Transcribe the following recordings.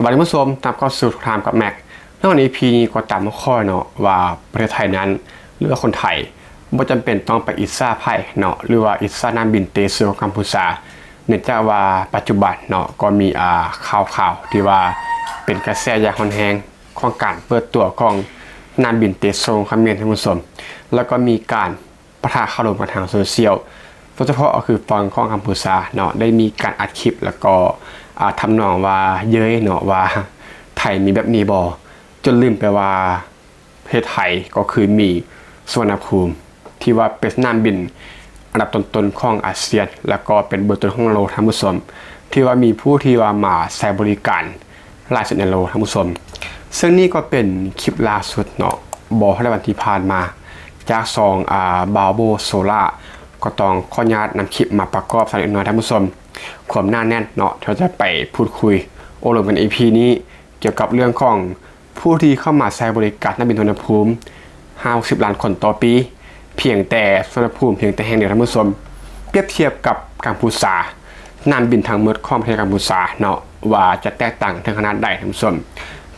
ສະບາຍດີທ່ານຜູ້ຊົມ, ກັບເຂົ້າສູ່ Talk Time ກັບ Max. ໃນ EP ນີ້ກໍຕາມຫົວຂໍ້ເນາະ ວ່າປະເທດໄທນັ້ນ ຫຼືວ່າຄົນໄທ ບໍ່ຈຳເປັນຕ້ອງໄປອິດສາໃຜເນາະ ຫຼືວ່າອິດສາໜ້າບິນເຕໂຊຂອງກັມພູຊາ, ເນື່ອງຈາກວ່າປັດຈຸບັນເນາະ ກໍມີ ອ່າ ຂ່າວໆ ທີ່ວ່າເປັນກະແສຢ່າງຮ້ອນແຮງ ຂອງການເປີດຕົວຂອງໜ້າບິນເຕໂຊຂອງຂະເໝນ ທ່ານຜູ້ຊົມ, ແລ້ວກໍມີການ ປະທະຄາລົມກັນທາງໂຊຊຽວ, ໂດຍສະເພາະກໍຄືຝັ່ງຂອງກັມພູຊາເນາະ ໄດ້ມີການອັດຄລິບ ແລ້ວກໍ ອ່າ ທຳນອງວ່າເຍີ້ຍເນາະ ວ່າໄທມີແບບນີ້ບໍ່ ຈົນລືມໄປວ່າປະເທດໄທກໍຄືມີສຸວັນນະພູມ ທີ່ວ່າເປັນສະໜາມບິນອັນດັບຕົ້ນໆຂອງອາຊຽນ ແລ້ວກໍເປັນເບີຕົ້ນຂອງໂລກ ທ່ານຜູ້ຊົມ, ທີ່ວ່າມີຜູ້ທີ່ວ່າມາໃຊ້ບໍລິການ ຫຼາຍສຸດໃນໂລກ ທ່ານຜູ້ຊົມ. ເຊິ່ງນີ້ກໍເປັນຄລິບລ່າສຸດເນາະ ບໍ່ເທົ່າໃດວັນທີ່ຜ່ານມາ ຈາກຊ່ອງ ອ່າ Bravo Solar ກໍຕ້ອງຂໍອະນຸຍາດນຳຄລິບມາປະກອບສັກເລັກນ້ອຍ ທ່ານຜູ້ຊົມ. ຄວາມໜາແໜ້ນເນາະ ທີ່ເຮົາຈະໄປພູດຄຸຍໂອ້ລົມກັນ ອີ ພີ ນີ້ ກ່ຽວກັບເລື່ອງຂອງຜູ້ທີ່ເຂົ້າມາໃຊ້ບໍລິການສະໜາມບິນສຸວັນນະພູມ ຫ້າຫົກສິບລ້ານຄົນຕໍ່ປີ ພຽງແຕ່ສຸວັນນະພູມພຽງແຕ່ແຫ່ງດຽວ ທ່ານຜູ້ຊົມ, ປຽບທຽບກັບກັມພູຊາ, ສະໜາມບິນທັງໝົດຂອງປະເທດກັມພູຊາເນາະ ວ່າຈະແຕກຕ່າງເຖິງຂະໜາດໃດ ທ່ານຜູ້ຊົມ.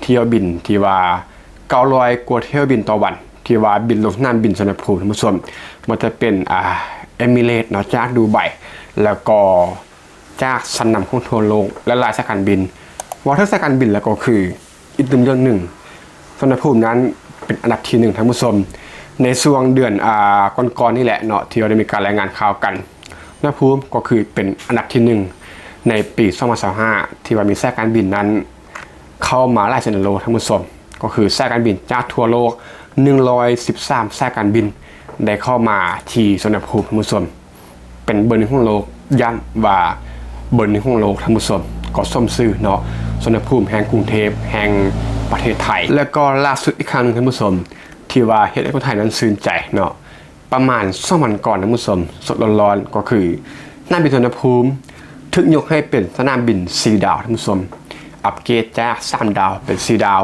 ຖ້ຽວບິນທີ່ວ່າເກົ້າຮ້ອຍກວ່າຖ້ຽວບິນຕໍ່ວັນ ທີ່ວ່າບິນລົງສະໜາມບິນສຸວັນນະພູມ ທ່ານຜູ້ຊົມ, ບໍ່ວ່າຈະເປັນ ອ່າ Emirates ເນາະ ຈາກດູໄບ ແລ້ວກໍ ຈາກຊັ້ນນຳຂອງທົ່ວໂລກ ແລະ ຫຼາຍສາຍການບິນ. ເວົ້າເຖິງສາຍການບິນແລ້ວກໍຄືອີກໜຶ່ງເລື່ອງໜຶ່ງ, ສຸວັນນະພູມນັ້ນເປັນອັນດັບທີໜຶ່ງ ທ່ານຜູ້ຊົມ. ໃນຊ່ວງເດືອນ ອ່າ ກ່ອນໆນີ້ແຫຼະເນາະ ທີ່ວ່າໄດ້ມີການລາຍງານຂ່າວກັນ, ສຸວັນນະພູມກໍຄືເປັນອັນດັບທີໜຶ່ງໃນປີສອງພັນຊາວຫ້າ ທີ່ວ່າມີສາຍການບິນນັ້ນເຂົ້າມາຫຼາຍສຸດໃນໂລກ ທ່ານຜູ້ຊົມ. ກໍຄືສາຍການບິນຈາກທົ່ວໂລກໜຶ່ງຮ້ອຍສິບສາມສາຍການບິນ ໄດ້ເຂົ້າມາທີ່ສຸວັນນະພູມ ທ່ານຜູ້ຊົມ. ເປັນເບີໜຶ່ງຂອງໂລກ, ຢ້ຳວ່າເບີໜຶ່ງຂອງໂລກ ທ່ານຜູ້ຊົມ, ກໍສົມຊື່ເນາະ, ສຸວັນນະພູມແຫ່ງກຸງເທບ ແຫ່ງປະເທດໄທ. ແລ້ວກໍລ່າສຸດອີກຄັ້ງໜຶ່ງ ທ່ານຜູ້ຊົມ, ທີ່ວ່າເຮັດໃຫ້ຄົນໄທນັ້ນຊື່ນໃຈເນາະ, ປະມານສອງວັນກ່ອນ ທ່ານຜູ້ຊົມ, ສົດໆຮ້ອນໆ ກໍຄືສະໜາມບິນສຸວັນນະພູມຖືກຍົກໃຫ້ເປັນສະໜາມບິນສີ່ດາວ ທ່ານຜູ້ຊົມ, ອັບເກຣດຈາກສາມດາວເປັນສີ່ດາວ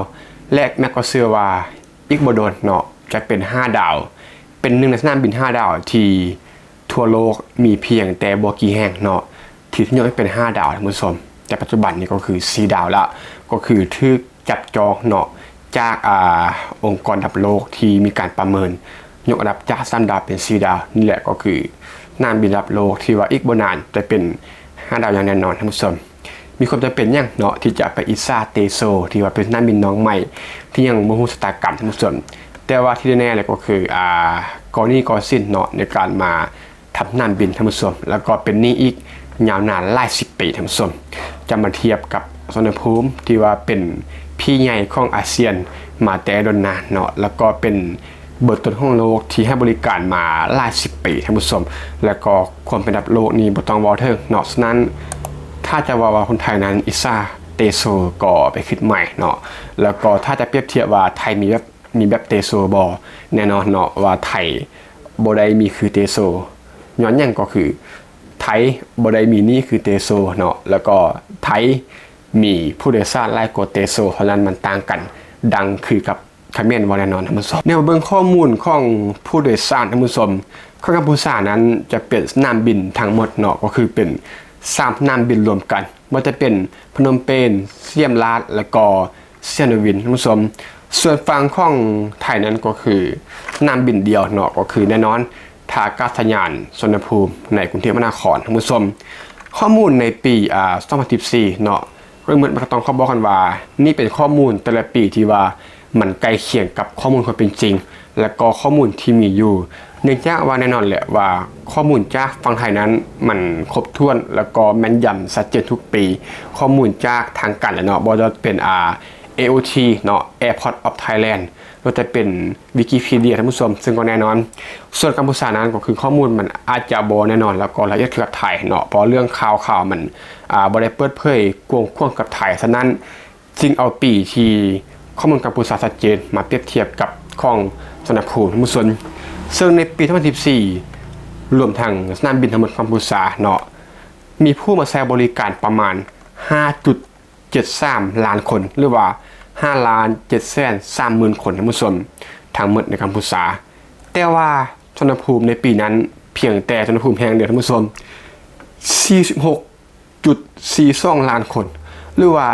ແລະ ແມັກກໍເຊື່ອວ່າ ອີກບໍ່ດົນເນາະ ຈະເປັນຫ້າດາວ, ເປັນໜຶ່ງໃນສະໜາມບິນຫ້າດາວທີ່ທົ່ວໂລກມີພຽງແຕ່ບໍ່ກີ່ແຫ່ງເນາະ ທີ່ຖືກຍົກໃຫ້ເປັນຫ້າດາວ ທ່ານຜູ້ຊົມ, ແຕ່ປັດຈຸບັນນີ້ກໍຄືສີ່ດາວລະ, ກໍຄືຖືກຈັບຈອງເນາະ ຈາກ ອ່າ ອົງກອນລະດັບໂລກທີ່ມີການປະເມີນ ຍົກລະດັບຈາກສາມດາວເປັນສີ່ດາວ. ນີ້ແຫຼະກໍຄືສະໜາມບິນລະດັບໂລກທີ່ວ່າອີກບໍ່ນານຈະເປັນຫ້າດາວຢ່າງແນ່ນອນ ທ່ານຜູ້ຊົມ. ມີຄວາມຈຳເປັນຫຍັງເນາະ ທີ່ຈະໄປອິດສາເຕໂຊ ທີ່ວ່າເປັນສະໜາມບິນນ້ອງໃໝ່ ທີ່ຍັງບໍ່ຮູ້ຊະຕາກຳ ທ່ານຜູ້ຊົມ. ແຕ່ວ່າທີ່ແນ່ໆເລີຍກໍຄື ອ່າ ກໍ່ໜີ້ກໍ່ສິນເນາະ ໃນການມາທຳສະໜາມບິນ ທ່ານຜູ້ຊົມ, ແລ້ວກໍເປັນໜີ້ອີກຍາວນານຫຼາຍສິບປີ ທ່ານຜູ້ຊົມ. ຈະມາທຽບກັບສຸວັນນະພູມ ທີ່ວ່າເປັນພີ່ໃຫຍ່ຂອງອາຊຽນມາແຕ່ດົນນານເນາະ, ແລ້ວກໍເປັນ ເບີຕົ້ນຂອງໂລກທີ່ໃຫ້ບໍລິການມາຫຼາຍສິບປີ ທ່ານຜູ້ຊົມ, ແລະ ກໍຄວາມເປັນລະດັບໂລກນີ້ບໍ່ຕ້ອງເວົ້າເຖິງເນາະ. ສະນັ້ນ ຖ້າຈະເວົ້າວ່າຄົນໄທນັ້ນອິດສາເຕໂຊ ກໍໄປຄິດໃໝ່ເນາະ. ແລ້ວກໍຖ້າຈະປຽບທຽບວ່າໄທມີແບບ ມີແບບເຕໂຊບໍ່? ແນ່ນອນເນາະວ່າໄທບໍ່ໄດ້ມີຄືເຕໂຊ. ຍ້ອນຫຍັງ? ກໍຄືໄທບໍ່ໄດ້ມີໜີ້ຄືເຕໂຊເນາະ, ແລ້ວກໍໄທມີຜູ້ໂດຍສານຫຼາຍກວ່າເຕໂຊ, ເພາະນັ້ນມັນຕ່າງກັນ ດັ່ງຄືກັບ ຂະເໝນເວົ້າແນ່ນອນ ທ່ານຜູ້ຊົມ. ແນວເບິ່ງຂໍ້ມູນຂອງຜູ້ໂດຍສານ ທ່ານຜູ້ຊົມ, ຂອງກັມພູຊານັ້ນຈະເປັນສະໜາມບິນທັງໝົດເນາະ, ກໍຄືເປັນສາມສະໜາມບິນລວມກັນ, ບໍ່ວ່າຈະເປັນພະນົມເປນ, ສະຫຍາມລາດ ແລ້ວກໍສະຫຍາມນະວິນ ທ່ານຜູ້ຊົມ. ສ່ວນຝັ່ງຂອງໄທນັ້ນກໍຄືສະໜາມບິນດຽວເນາະ, ກໍຄືແນ່ນອນ ທ່າອາກາດສະຍານສຸວັນນະພູມໃນກຸງເທບມະຫານະຄອນ ທ່ານຜູ້ຊົມ. ຂໍ້ມູນໃນປີ ອ່າ ສອງພັນສິບສີ່ເນາະ, ກໍເລີຍໝົດ ມັນກໍຕ້ອງຂໍບອກກ່ອນວ່າ ນີ້ເປັນຂໍ້ມູນແຕ່ລະປີທີ່ວ່າມັນໃກ້ຄຽງກັບຂໍ້ມູນຄວາມເປັນຈິງ ແລະ ກໍຂໍ້ມູນທີ່ມີຢູ່, ເນື່ອງຈາກວ່າແນ່ນອນແຫຼະວ່າຂໍ້ມູນຈາກຝັ່ງໄທນັ້ນມັນຄົບຖ້ວນ ແລ້ວກໍແມ່ນຢຳຊັດເຈນທຸກປີ. ຂໍ້ມູນຈາກທາງການແຫຼະເນາະ, ບໍ່ວ່າຈະເປັນ ອ່າ ເອໂອທີ ເນາະ, Airport of Thailand ຫຼືຈະເປັນວິກິພີເດຍ ທ່ານຜູ້ຊົມ, ເຊິ່ງກໍແນ່ນອນ. ສ່ວນກັມພູຊານັ້ນກໍຄືຂໍ້ມູນມັນອາດຈະບໍ່ແນ່ນອນ ແລ້ວກໍລະອຽດຄືກັບໄທເນາະ, ເພາະເລື່ອງຂ່າວໆມັນ ອ່າ ບໍ່ໄດ້ເປີດເຜີຍກວ້າງຂວາງກັບໄທ, ສະນັ້ນຈຶ່ງເອົາປີທີ່ຂໍ້ມູນກັມພູຊາຊັດເຈນມາປຽບທຽບກັບຂອງສຸວັນນະພູມ ທ່ານຜູ້ຊົມ. ເຊິ່ງໃນປີສອງພັນສິບສີ່ ລວມທັງສະໜາມບິນທັງໝົດຂອງກັມພູຊາເນາະ ມີຜູ້ມາໃຊ້ບໍລິການປະມານ ຫ້າຈຸດ ເຈັດສາມລ້ານຄົນ ຫຼືວ່າ ຫ້າລ້ານເຈັດແສນສາມໝື່ນຄົນ ທ່ານຜູ້ຊົມ, ທັງໝົດໃນກັມພູຊາ. ແຕ່ວ່າສຸວັນນະພູມໃນປີນັ້ນ ພຽງແຕ່ສຸວັນນະພູມແຫ່ງດຽວ ທ່ານຜູ້ຊົມ, ສີ່ສິບຫົກຈຸດສີ່ສອງລ້ານຄົນ ຫຼືວ່າ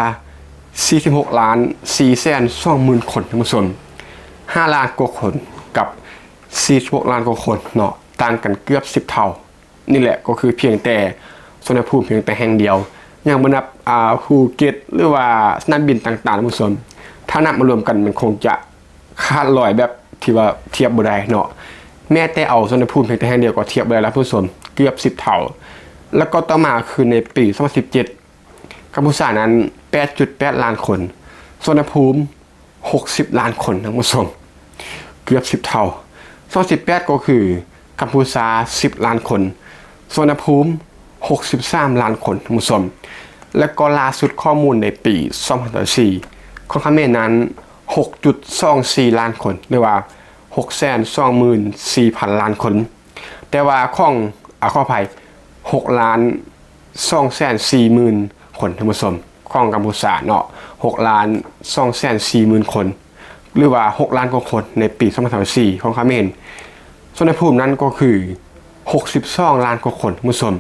ສີ່ສິບຫົກລ້ານສີ່ແສນສອງໝື່ນຄົນ ທ່ານຜູ້ຊົມ. ຫ້າລ້ານກວ່າຄົນກັບສີ່ສິບຫົກລ້ານກວ່າຄົນເນາະ, ຕ່າງກັນເກືອບສິບເທົ່າ. ນີ້ແຫຼະກໍຄືພຽງແຕ່ສວນນະພູມພຽງແຕ່ແຫ່ງດຽວ, ຍັງບໍ່ນັບ ອ່າ ພູເກັດ ຫຼືວ່າສະໜາມບິນຕ່າງໆ ທ່ານຜູ້ຊົມ. ຖ້ານັບມາລວມກັນ ມັນຄົງຈະຂາດລອຍແບບທີ່ວ່າທຽບບໍ່ໄດ້ເນາະ. ແມ້ແຕ່ເອົາສວນນະພູມພຽງແຕ່ແຫ່ງດຽວກໍທຽບບໍ່ໄດ້ແລ້ວ ທ່ານຜູ້ຊົມ, ເກືອບສິບເທົ່າ. ແລ້ວກໍຕໍ່ມາຄືໃນປີສອງພັນສິບເຈັດ ກຳພູຊານັ້ນແປດຈຸດແປດລ້ານຄົນ, ສວນນະພູມຫົກສິບລ້ານຄົນ ທ່ານຜູ້ຊົມ, ເກືອບສິບເທົ່າ. ສອງພັນສິບແປດ ກໍຄືກຳພູຊາສິບລ້ານຄົນ, ສວນນະພູມຫົກສິບສາມລ້ານຄົນ ທ່ານຜູ້ຊົມ. ແລະກໍລ່າສຸດຂໍ້ມູນໃນປີສອງພັນຊາວສີ່ ຂອງຂະເໝນນັ້ນຫົກຈຸດສອງສີ່ລ້ານຄົນ ຫຼືວ່າຫົກແສນສອງໝື່ນສີ່ພັນລ້ານຄົນ. ແຕ່ວ່າຂອງ ອາ ຂໍອະໄພ ຫົກລ້ານສອງແສນສີ່ໝື່ນຄົນ ທ່ານຜູ້ຊົມ, ຂອງກຳພູຊາເນາະ ຫົກລ້ານສອງແສນສີ່ໝື່ນຄົນ ຫຼືວ່າຫົກລ້ານກວ່າຄົນໃນປີສອງພັນຊາວສີ່ ຂອງຂະເໝນ. ສວນນະພູມນັ້ນກໍຄືຫົກສິບສອງລ້ານກວ່າຄົນ ທ່ານຜູ້ຊົມ,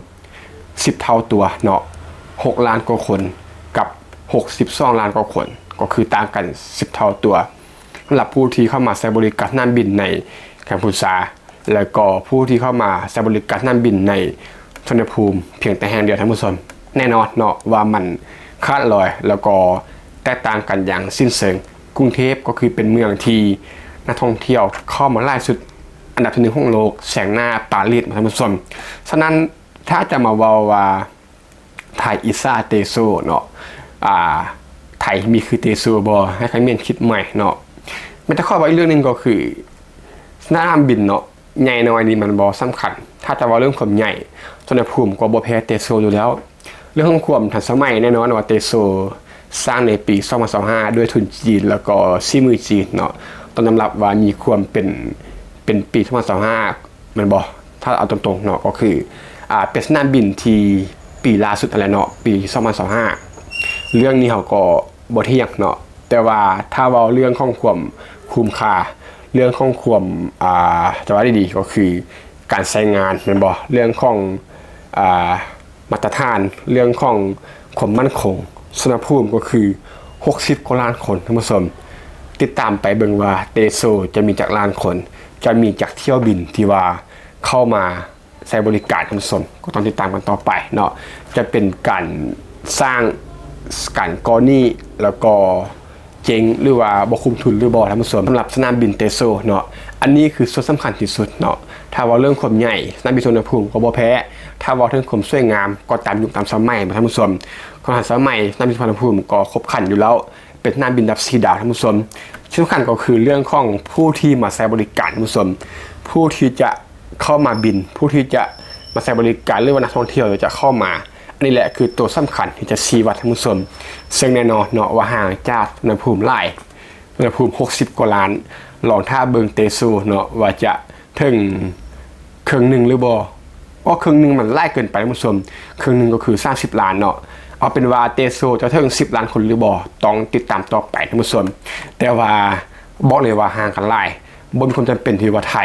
ສິບເທົ່າຕົວເນາະ, ຫົກລ້ານກວ່າຄົນກັບຫົກສິບສອງລ້ານກວ່າຄົນ ກໍຄືຕ່າງກັນສິບເທົ່າຕົວ. ສຳລັບຜູ້ທີ່ເຂົ້າມາໃຊ້ບໍລິການສະໜາມບິນໃນກຳພູຊາ ແລ້ວກໍຜູ້ທີ່ເຂົ້າມາໃຊ້ບໍລິການສະໜາມບິນໃນສຸວັນນະພູມພຽງແຕ່ແຫ່ງດຽວ ທ່ານຜູ້ຊົມ, ແນ່ນອນເນາະວ່າມັນຂາດລອຍ ແລ້ວກໍແຕກຕ່າງກັນຢ່າງສິ້ນເຊີງ. ກຸງເທບກໍຄືເປັນເມືອງທີ່ນັກທ່ອງທ່ຽວເຂົ້າມາຫຼາຍສຸດ ອັນດັບທີໜຶ່ງຂອງໂລກ ແຊງໜ້າປາຣີສ ທ່ານຜູ້ຊົມ. ສະນັ້ນ ຖ້າຈະມາເວົ້າວ່າ ໄທອິດສາເຕໂຊເນາະ, ອ່າ ໄທມີຄືເຕໂຊບໍ່? ໃຫ້ຄອມເມັນຄິດໃໝ່ເນາະ. ແມ່ນແຕ່ຂໍເວົ້າອີກເລື່ອງໜຶ່ງກໍຄື ສະໜາມບິນເນາະ ໃຫຍ່ນ້ອຍນີ້ມັນບໍ່ສຳຄັນ. ຖ້າຈະເວົ້າເລື່ອງຄວາມໃຫຍ່ ສຸວັນນະພູມກໍບໍ່ແພ້ເຕໂຊຢູ່ແລ້ວ. ເລື່ອງຂອງຄວາມທັນສະໄໝ ແນ່ນອນວ່າເຕໂຊສ້າງໃນປີສອງພັນຊາວຫ້າ ດ້ວຍທຶນຈີນ ແລ້ວກໍສີມືຈີນເນາະ. ຕ້ອງຍອມຮັບວ່າມີຄວາມເປັນ ເປັນປີສອງພັນຊາວຫ້າ ແມ່ນບໍ່? ຖ້າເອົາຕົງໆເນາະ ກໍຄື ອ່າ ເປັນສະໜາມບິນທີ່ປີລ່າສຸດຫັ້ນແຫຼະເນາະ, ປີສອງພັນຊາວຫ້າ. ເລື່ອງນີ້ເຮົາກໍບໍ່ຖຽງເນາະ, ແຕ່ວ່າຖ້າເວົ້າເລື່ອງຂອງຄວາມຄຸ້ມຄ່າ, ເລື່ອງຂອງຄວາມ ອ່າ ຈະວ່າດີໆ ກໍຄືການໃຊ້ງານ ແມ່ນບໍ່? ເລື່ອງຂອງ ອ່າ ມາດຕະຖານ, ເລື່ອງຂອງຄວາມໝັ້ນຄົງ, ສຸວັນນະພູມກໍຄືຫົກສິບກວ່າລ້ານຄົນ ທ່ານຜູ້ຊົມ. ຕິດຕາມໄປເບິ່ງວ່າເຕໂຊຈະມີຈັກລ້ານຄົນ, ຈະມີຈັກຖ້ຽວບິນທີ່ວ່າເຂົ້າມາ ໃຊ້ບໍລິການ ທ່ານຜູ້ຊົມ, ກໍຕ້ອງຕິດຕາມກັນຕໍ່ໄປເນາະ. ຈະເປັນການສ້າງ ການກໍ່ໜີ້ ແລ້ວກໍເຈັງ ຫຼືວ່າບໍ່ຄຸ້ມທຶນຫຼືບໍ່ ທ່ານຜູ້ຊົມ, ສຳລັບສະໜາມບິນເຕໂຊເນາະ. ອັນນີ້ຄືສ່ວນສຳຄັນທີ່ສຸດເນາະ. ຖ້າເວົ້າເລື່ອງຄວາມໃຫຍ່ ສະໜາມບິນສຸວັນນະພູມກໍບໍ່ແພ້. ຖ້າເວົ້າເຖິງຄວາມສວຍງາມ ກໍຕາມຍຸກຕາມສະໄໝ ທ່ານຜູ້ຊົມ. ຄວາມທັນສະໄໝ ສະໜາມບິນສຸວັນນະພູມກໍຄົບຄັນຢູ່ແລ້ວ. ເປັນສະໜາມບິນລະດັບສີ່ດາວ ທ່ານຜູ້ຊົມ. ທີ່ສຳຄັນກໍຄືເລື່ອງຂອງຜູ້ທີ່ມາໃຊ້ບໍລິການ ທ່ານຜູ້ຊົມ, ຜູ້ທີ່ຈະເຂົ້າມາບິນ, ຜູ້ທີ່ຈະມາໃຊ້ບໍລິການ ຫຼືວ່ານັກທ່ອງທ່ຽວຈະເຂົ້າມາ, ອັນນີ້ແຫຼະຄືຕົວສຳຄັນທີ່ຈະຊີ້ວັດ ທ່ານຜູ້ຊົມ. ເຊິ່ງແນ່ນອນເນາະວ່າຫ່າງຈາກສຸວັນນະພູມຫຼາຍ, ສຸວັນນະພູມຫົກສິບກວ່າລ້ານ, ລອງຖ້າເບິ່ງເຕໂຊເນາະ ວ່າຈະເຖິງ ເຄິ່ງໜຶ່ງຫຼືບໍ່? ເພາະເຄິ່ງໜຶ່ງມັນຫຼາຍເກີນໄປ ທ່ານຜູ້ຊົມ, ເຄິ່ງໜຶ່ງກໍຄືສາມສິບລ້ານເນາະ. ເອົາເປັນວ່າເຕໂຊຈະເຖິງສິບລ້ານຄົນຫຼືບໍ່ ຕ້ອງຕິດຕາມຕໍ່ໄປ ທ່ານຜູ້ຊົມ. ແຕ່ວ່າບອກເລີຍວ່າຫ່າງກັນຫຼາຍ, ບໍ່ມີຄວາມຈຳເປັນທີ່ວ່າໄທ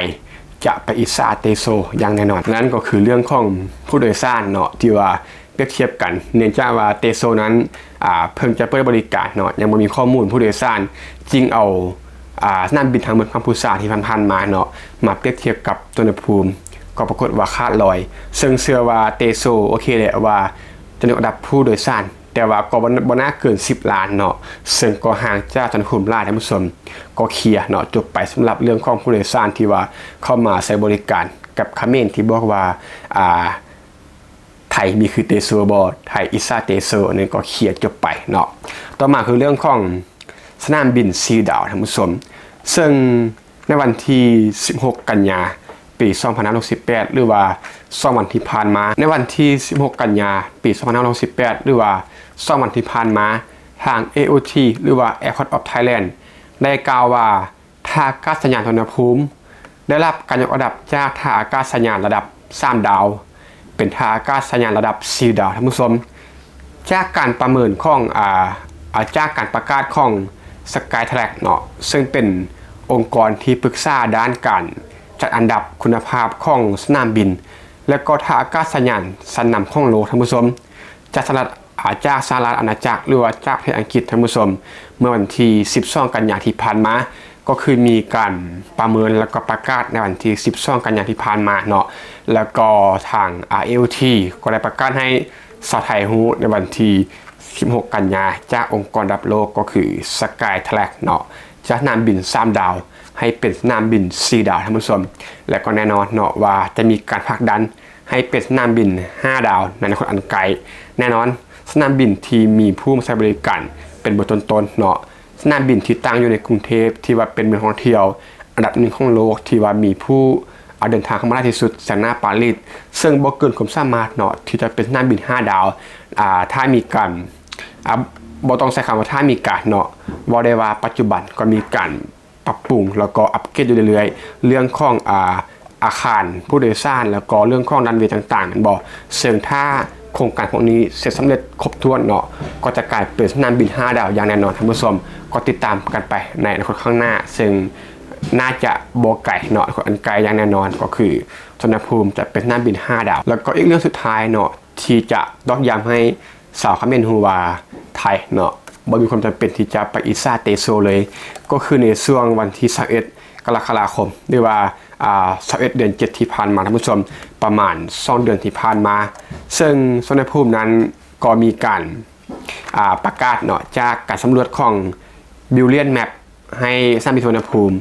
ຈະໄປອິດສາເຕໂຊຢ່າງແນ່ນອນ. ນັ້ນກໍຄືເລື່ອງຂອງຜູ້ໂດຍສານເນາະ ທີ່ວ່າ ປຽບທຽບກັນ, ເນື່ອງຈາກວ່າເຕໂຊນັ້ນ ອ່າ ເພິ່ງຈະເປີດບໍລິການເນາະ, ຍັງບໍ່ມີຂໍ້ມູນຜູ້ໂດຍສານ, ຈຶ່ງເອົາ ອ່າ ສະໜາມບິນທາງເມືອງກຳພູຊາທີ່ຜ່ານໆມາເນາະ ມາປຽບທຽບກັບສຸວັນນະພູມ, ກໍປາກົດວ່າຂາດລອຍ. ເຊິ່ງເຊື່ອວ່າເຕໂຊໂອເຄແຫຼະວ່າຈະຍົກລະດັບຜູ້ໂດຍສານ, ແຕ່ວ່າກໍບໍ່ ບໍ່ໜ້າເກີນສິບລ້ານເນາະ, ເຊິ່ງກໍຫ່າງຈາກສຸວັນນະພູມຫຼາຍ ທ່ານຜູ້ຊົມ. ກໍເຄລຍເນາະ, ຈົບໄປສຳລັບເລື່ອງຂອງຜູ້ໂດຍສານທີ່ວ່າເຂົ້າມາໃຊ້ບໍລິການກັບຂະເໝນທີ່ບອກວ່າ ອ່າ ໄທມີຄືເຕໂຊບໍ່? ໄທອິດສາເຕໂຊ, ອັນນີ້ກໍເຄລຍຈົບໄປເນາະ. ຕໍ່ມາຄືເລື່ອງຂອງສະໜາມບິນສີ່ດາວ ທ່ານຜູ້ຊົມ, ເຊິ່ງໃນວັນທີສິບຫົກກັນຍາ ປີສອງພັນຫ້າຮ້ອຍຫົກສິບແປດ ຫຼືວ່າສອງວັນທີ່ຜ່ານມາ, ໃນວັນທີສິບຫົກກັນຍາ ປີສອງພັນຫ້າຮ້ອຍຫົກສິບແປດ ຫຼືວ່າສອງວັນທີ່ຜ່ານມາ, ທາງ ເອໂອທີ ຫຼືວ່າ Airport of Thailand ໄດ້ກ່າວວ່າ ທ່າອາກາດສະຍານສຸວັນນະພູມ ໄດ້ຮັບການຍົກລະດັບຈາກທ່າອາກາດສະຍານລະດັບສາມດາວ ເປັນທ່າອາກາດສະຍານລະດັບສີ່ດາວ ທ່ານຜູ້ຊົມ. ຈາກການປະເມີນຂອງ ອາ ອາ ຈາກການປະກາດຂອງ Skytrax ເນາະ, ເຊິ່ງເປັນອົງກອນທີ່ປຶກສາດ້ານການຈັດອັນດັບຄຸນນະພາບຂອງສະໜາມບິນ ແລະ ກໍທ່າອາກາດສະຍານຊັ້ນນຳຂອງໂລກ ທ່ານຜູ້ຊົມ, ຈະສະຫະລັດ ອາ ຈາກສະຫະລັດອານາຈັກ ຫຼືວ່າຈາກປະເທດອັງກິດ ທ່ານຜູ້ຊົມ, ເມື່ອວັນທີສິບສອງ ກັນຍາທີ່ຜ່ານມາ ກໍຄືມີການປະເມີນ ແລ້ວກໍປະກາດໃນວັນທີສິບສອງ ກັນຍາທີ່ຜ່ານມາເນາະ, ແລ້ວກໍທາງ ອາ ເອໂອທີ ກໍໄດ້ປະກາດໃຫ້ຊາວໄທຮູ້ໃນວັນທີສິບຫົກ ກັນຍາ ຈາກອົງກອນລະດັບໂລກ ກໍຄື Skytrax ເນາະ, ຈາກສະໜາມບິນສາມດາວ ໃຫ້ເປັນສະໜາມບິນສີ່ດາວ ທ່ານຜູ້ຊົມ. ແລະກໍແນ່ນອນເນາະວ່າຈະມີການຜັກດັນໃຫ້ເປັນສະໜາມບິນຫ້າດາວໃນອະນາຄົດອັນໃກ້. ແນ່ນອນ, ສະໜາມບິນທີ່ມີຜູ້ມາໃຊ້ບໍລິການເປັນເບີຕົ້ນໆເນາະ, ສະໜາມບິນທີ່ຕັ້ງຢູ່ໃນກຸງເທບ ທີ່ວ່າເປັນເມືອງທ່ອງທ່ຽວອັນດັບໜຶ່ງຂອງໂລກ ທີ່ວ່າມີຜູ້ ອາ ເດີນທາງເຂົ້າມາຫຼາຍທີ່ສຸດ ແຊງໜ້າປາຣີສ, ເຊິ່ງບໍ່ເກີນຄວາມສາມາດເນາະ ທີ່ຈະເປັນສະໜາມບິນຫ້າດາວ ອາ ຖ້າມີການ ອາ ບໍ່ຕ້ອງໃຊ້ຄຳວ່າຖ້າມີການເນາະ, ເວົ້າໄດ້ວ່າປັດຈຸບັນກໍມີການປັບປຸງ ແລ້ວກໍອັບເກຣດຢູ່ເລື້ອຍໆ ເລື່ອງຂອງ ອາ ອາຄານຜູ້ໂດຍສານ ແລ້ວກໍເລື່ອງຂອງຣັນເວຕ່າງໆ ແມ່ນບໍ່? ເຊິ່ງຖ້າໂຄງການພວກນີ້ເສັດສຳເລັດຄົບຖ້ວນເນາະ ກໍຈະກາຍເປັນສະໜາມບິນຫ້າດາວຢ່າງແນ່ນອນ ທ່ານຜູ້ຊົມ. ກໍຕິດຕາມກັນໄປໃນອະນາຄົດຂ້າງໜ້າ ເຊິ່ງໜ້າຈະບໍ່ໄກເນາະ, ອະນາຄົດອັນໃກ້ຢ່າງແນ່ນອນ ກໍຄືສຸວັນນະພູມຈະເປັນສະໜາມບິນຫ້າດາວ. ແລ້ວກໍອີກເລື່ອງສຸດທ້າຍເນາະ ທີ່ຈະຕອກຢ້ຳໃຫ້ຊາວຄອມເມັນຮູ້ວ່າໄທເນາະ ບໍ່ມີຄວາມຈຳເປັນທີ່ຈະໄປອິດສາເຕໂຊເລີຍ ກໍຄືໃນຊ່ວງວັນທີຊາວເອັດ ກໍລະກະດາຄົມ ຫຼືວ່າ ອາ ຊາວເອັດ ເດືອນເຈັດທີ່ຜ່ານມາ ທ່ານຜູ້ຊົມ, ປະມານສອງເດືອນທີ່ຜ່ານມາ, ເຊິ່ງສຸວັນນະພູມນັ້ນກໍມີການ ອາ ປະກາດເນາະ ຈາກການສຳຫຼວດຂອງ Brilliant Map ໃຫ້ສະໜາມບິນສຸວັນນະພູມ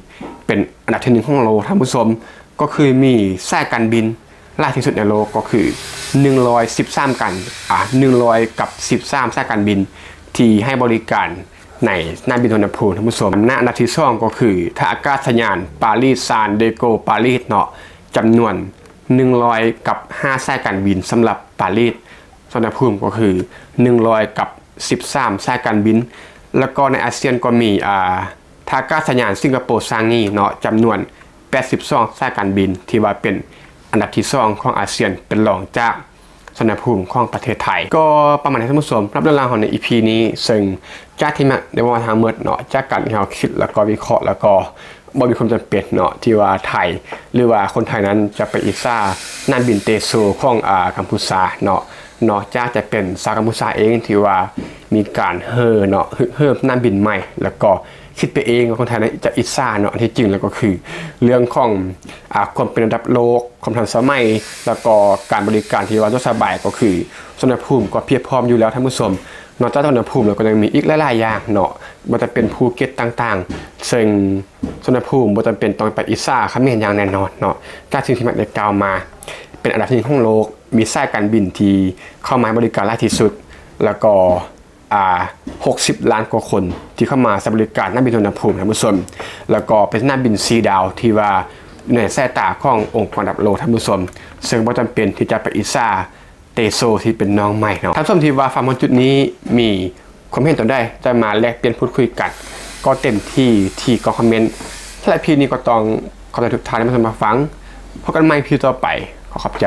ເປັນອັນດັບທີໜຶ່ງຂອງໂລກ ທ່ານຜູ້ຊົມ, ກໍຄືມີສາຍການບິນຫຼາຍທີ່ສຸດໃນໂລກ ກໍຄືໜຶ່ງຮ້ອຍສິບສາມ ກັນ ອາ ໜຶ່ງຮ້ອຍກັບສິບສາມສາຍການບິນທີ່ໃຫ້ບໍລິການໃນສະໜາມບິນສຸວັນນະພູມ ທ່ານຜູ້ຊົມ. ນະອັນດັບທີສອງ ກໍຄືທ່າອາກາດສະຍານປາຣີສຊານເດໂກປາຣີສເນາະ, ຈຳນວນໜຶ່ງຮ້ອຍກັບຫ້າສາຍການບິນສຳລັບປາຣີສ ສຸວັນນະພູມກໍຄືໜຶ່ງຮ້ອຍກັບສິບສາມສາຍການບິນ. ແລ້ວກໍໃນອາຊຽນກໍມີ ອາ ທ່າອາກາດສະຍານສິງກະໂປຊາງກີເນາະ, ຈຳນວນແປດສິບສອງສາຍການບິນ ທີ່ວ່າເປັນອັນດັບທີສອງຂອງອາຊຽນ ເປັນລອງຈາກສຸວັນນະພູມຂອງປະເທດໄທ. ກໍປະມານນີ້ທ່ານຜູ້ຊົມ ສຳລັບເລື່ອງລາວຂອງໃນອີພີນີ້, ເຊິ່ງຈາກທີ່ມາໄດ້ເວົ້າມາທັງໝົດເນາະ, ຈາກການທີ່ເຮົາຄິດ ແລ້ວກໍວິເຄາະ ແລ້ວກໍ ບໍ່ມີຄວາມຈຳເປັນເນາະ ທີ່ວ່າໄທ ຫຼືວ່າຄົນໄທນັ້ນຈະໄປອິດສາສະໜາມບິນເຕໂຊຂອງ ອາ ກຳພູຊາເນາະ. ນອກຈາກຈະເປັນຊາວກຳພູຊາເອງທີ່ວ່າມີການເຮີເນາະ, ຮຶກເຫີມສະໜາມບິນໃໝ່ ແລ້ວກໍຄິດໄປເອງວ່າຄົນໄທນັ້ນຈະອິດສາເນາະ, ອັນທີ່ຈິງແລ້ວກໍຄືເລື່ອງຂອງ ອາ ຄວາມເປັນລະດັບໂລກ, ຄວາມທັນສະໄໝ ແລ້ວກໍການບໍລິການທີ່ວ່າສະດວກສະບາຍ ກໍຄືສຸວັນນະພູມກໍພຽບພ້ອມຢູ່ແລ້ວ ທ່ານຜູ້ຊົມ. ນອກຈາກສຸວັນນະພູມແລ້ວກໍຍັງມີອີກຫຼາຍໆຢ່າງເນາະ, ບໍ່ວ່າຈະເປັນພູເກັດຕ່າງໆ, ເຊິ່ງສຸວັນນະພູມບໍ່ຈຳເປັນຕ້ອງໄປອິດສາຂະເໝນຢ່າງແນ່ນອນເນາະ. ຈາກສິ່ງທີ່ມາໄດ້ກ່າວມາ ເປັນອັນດັບທີໜຶ່ງຂອງໂລກ, ມີສາຍການບິນທີ່ເຂົ້າມາໃຫ້ບໍລິການຫຼາຍທີ່ສຸດ, ແລ້ວກໍ ອາ ຫົກສິບລ້ານກວ່າຄົນທີ່ເຂົ້າມາໃຊ້ບໍລິການສະໜາມບິນສຸວັນນະພູມ ທ່ານຜູ້ຊົມ, ແລ້ວກໍເປັນສະໜາມບິນສີ່ດາວທີ່ວ່າຢູ່ໃນສາຍຕາຂອງອົງກອນລະດັບໂລກ ທ່ານຜູ້ຊົມ, ເຊິ່ງບໍ່ຈຳເປັນທີ່ຈະໄປອິດສາ ເຕໂຊທີ່ເປັນນ້ອງໃໝ່ເນາະ. ທ່ານຜູ້ຊົມທີ່ວ່າຟັງມາຮອດຈຸດນີ້ ມີຄວາມເຫັນຕົວໃດ ຈະມາແລກປ່ຽນພູດຄຸຍກັນ ກໍເຕັມທີ່ທີ່ກ່ອງຄອມເມັນ. ສຳລັບອີພີນີ້ກໍຕ້ອງຂອບໃຈທຸກທ່ານທີ່ມາຊົມມາຟັງ. ພົບກັນໃໝ່ອີພີຕໍ່ໄປ. ຂໍຂອບໃຈ.